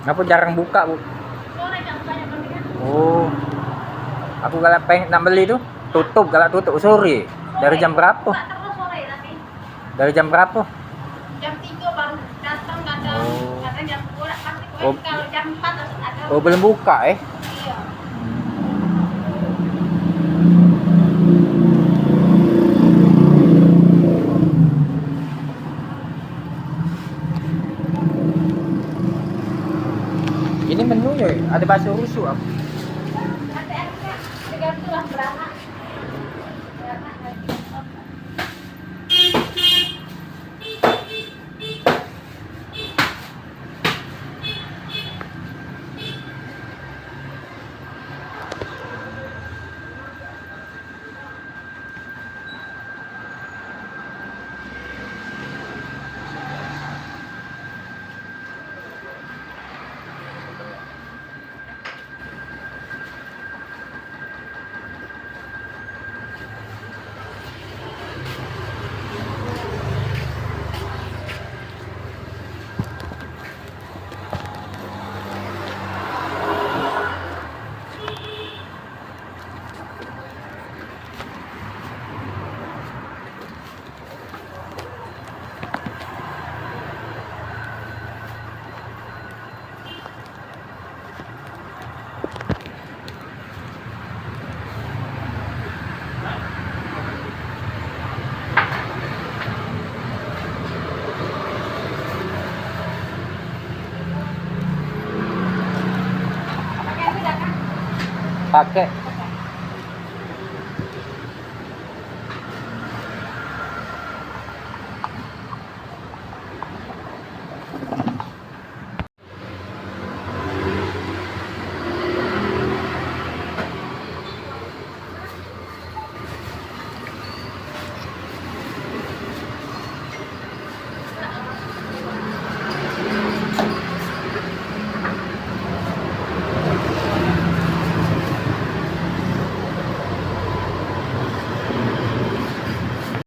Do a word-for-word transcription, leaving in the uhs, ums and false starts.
Ngapo jarang buka, Bu? Sore jam banyak beli kan. Oh. Aku galak pengen nak beli tu, tutup, galak tutup sore. Dari jam berapo? Buka terus sore tapi. Dari jam berapo? Jam tiga baru datang, kadang, oh, kadang jam dua lah, pasti. Oh. Kalau jam empat harus ada. Oh, belum buka, eh? Iya. Ini menu ya, ada bakso rusuk apa? Pakai.